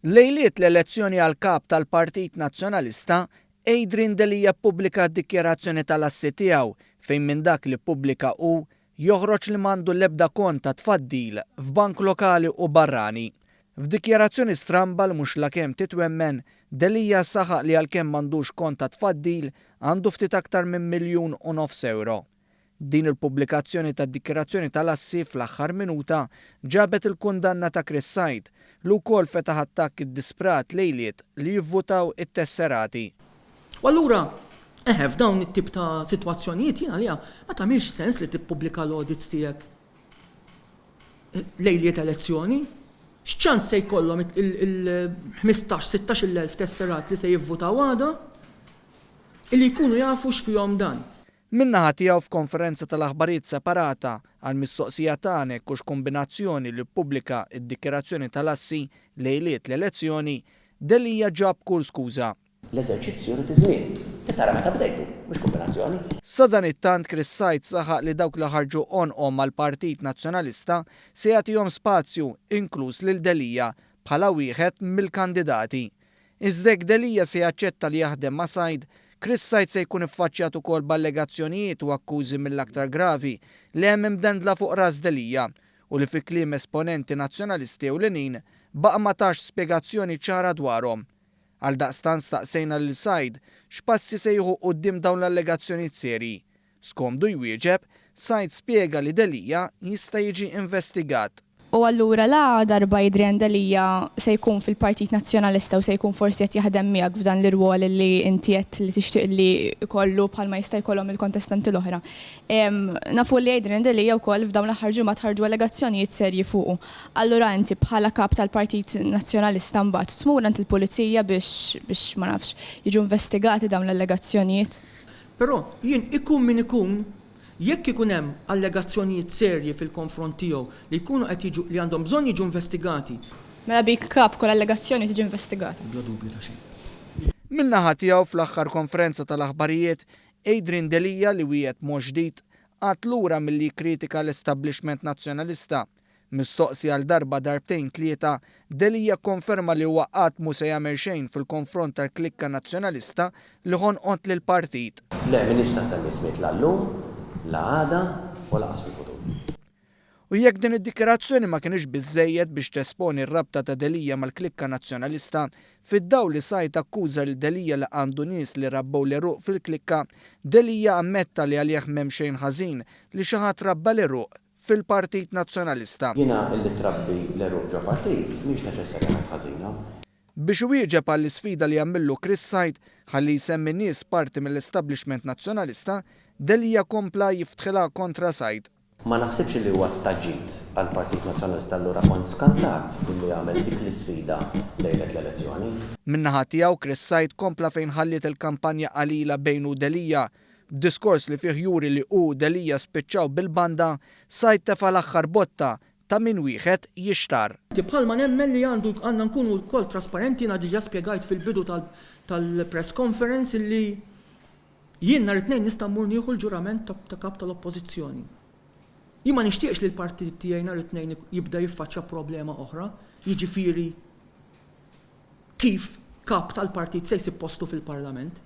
Lejliet l-elezzjoni għal Kap tal-Partit Nazzjonalista, Adrian Delia ppubblika d-dikjarazzjoni tal-assi tiegħu fejn minn dak li ppubblika hu joħroġ li m'għandu l-ebda kont ta' tfaddil f'bank lokali u barrani. F'dikjarazzjoni stramba li mhux lakemm titwemmen, Delia saħaq li għalkemm m'għandux kont ta' tfaddil, għandu ftit aktar minn 1.5 miljun ewro. Din il-pubblikazzjoni tad-dikjarazzjoni tal-assi fl-aħħar minuta ġabet il-kundanna ta' Chris Said, li wkoll fetaħ attakk iddisprat lejliet li jivvutaw it-tesserati. U allura, eħe, f'dawn it-tip ta' sitwazzjonijiet jien għalija ma tagħmilx sens li tippubblika l-audits tiegħek lejliet elezzjoni. X'ċans se jkollhom il-ħmistax, sittax-il elf tesserat li se jivvutaw għada illi jkunu jafu x'fihom dan? Min-naħa tiegħu f'konferenza tal-aħbarijiet separata għal mistoqsija tagħna jekk hux kumbinazzjoni li ppubblika d-dikjarazzjoni tal-assi lejliet l-elezzjoni, Delia ġab kull skuża. L-eżerċizzju jrid iż-żmien. Trid tara meta bdejtu, mhux kumbinazzjoni. Sadanittant Chris Said saħaq li dawk li ħarġu għonqhom mal-Partit Nazzjonalista se jagħtihom spazju inkluż lil Delia bħala wieħed mill-kandidati. Iżda jekk Delia se jaċċetta li jaħdem ma' Said, Chris Said se jkun iffaċċjat ukoll b'allegazzjonijiet u akkużi mill-aktar gravi li hemm imdendla fuq ras Delia u li fi kliem esponenti Nazzjonalisti ewlenin baqa' ma tax spjegazzjoni ċara dwarhom. Għaldaqstant staqsejna lil Said x'passi se jieħu quddiem dawn l-allegazzjonijiet serji. Skomdu jwieġeb, Said spjega li Delia jista' jiġi investigat. U allura la darba Adrian Delia se jkun fil-Partit Nazzjonalista u se jkun forsi qed jaħdem miegħek f'dan l-irwol li inti għedt li tixtieq li jkollu bħalma jista' jkollhom il-kontestanti l-oħra. Nafu li Adrian Delia wkoll f'dawn l-aħħar ġimgħat ħarġu allegazzjonijiet serji fuqu. Allura inti bħala kap tal-Partit Nazzjonalista mbagħad tmur għand il-Pulizija biex biex ma nafx jiġu investigati dawn l-allegazzjonijiet? Però jien ikun min ikun, jekk ikun hemm allegazzjonijiet serji fil-konfront tiegħu li jkunu qed jiġu li għandhom bżonn jiġu investigati. Mela bik kap kull allegazzjoni tiġi investigata. Bla dubju ta' xejn. Min-naħa tiegħu fl-aħħar konferenza tal-aħbarijiet, Adrian Delia li wiegħed mod ġdid, qagħad lura milli jikkritika l-establishment Nazzjonalista Mistoqsi għal darba darbtejn tlieta, Delia kkonferma li huwa qatt mhu se jagħmel xejn fil-konfront tal-klikka Nazzjonalista li ħonqot lill-partit. Le, m'iniex se nsemmi ismijiet la llum, la għada u lanqas fil-futur. U jekk din id-dikjarazzjoni ma kinitx biżżejjed biex tesponi r-rabta ta' Delia mal-klikka Nazzjonalista, fid-dawl li Said akkuża lil Delia li għandu nies li rabbew l-għeruq fil-klikka, Delia ammetta li għalih m'hemm xejn ħażin li xi ħadd rabba l-għeruq fil-Partit Nazzjonalista. Jiena li trabbi l-għeruq ġo partit mhix neċessarjament ħażina. Biex iwieġeb għall-isfida li għamillu Chris Said ħalli jsemmi nies parti mill-establishment Nazzjonalista, Delia kompla jiftħilha kontra Said. Ma naħsibx li huwa ta' ġid għall-Partit Nazzjonalista allura kont skantat illi għamel dik l-isfida lejlet l-elezzjoni. Min-naħa tiegħu Chris Said kompla fejn ħalliet il-kampanja qalila bejnu u Delia B'diskors li fih juri li hu u Delia spiċċaw bil-banda, Said tefa' l-aħħar botta ta' min wieħed jixtarr. Bħalma nemmen li għandu għandna nkunu lkoll trasparenti, jiena diġà spjegajt fil-bidu tal-press conference illi jien nhar it-Tnejn nista' mmur nieħu l-ġurament ta' Kap tal-Oppożizzjoni. Jien ma nixtieqx li l-partit tiegħi nhar it-Tnejn jibda jiffaċċja problema oħra, jiġifieri kif Kap tal-partit se jsib postu fil-Parlament.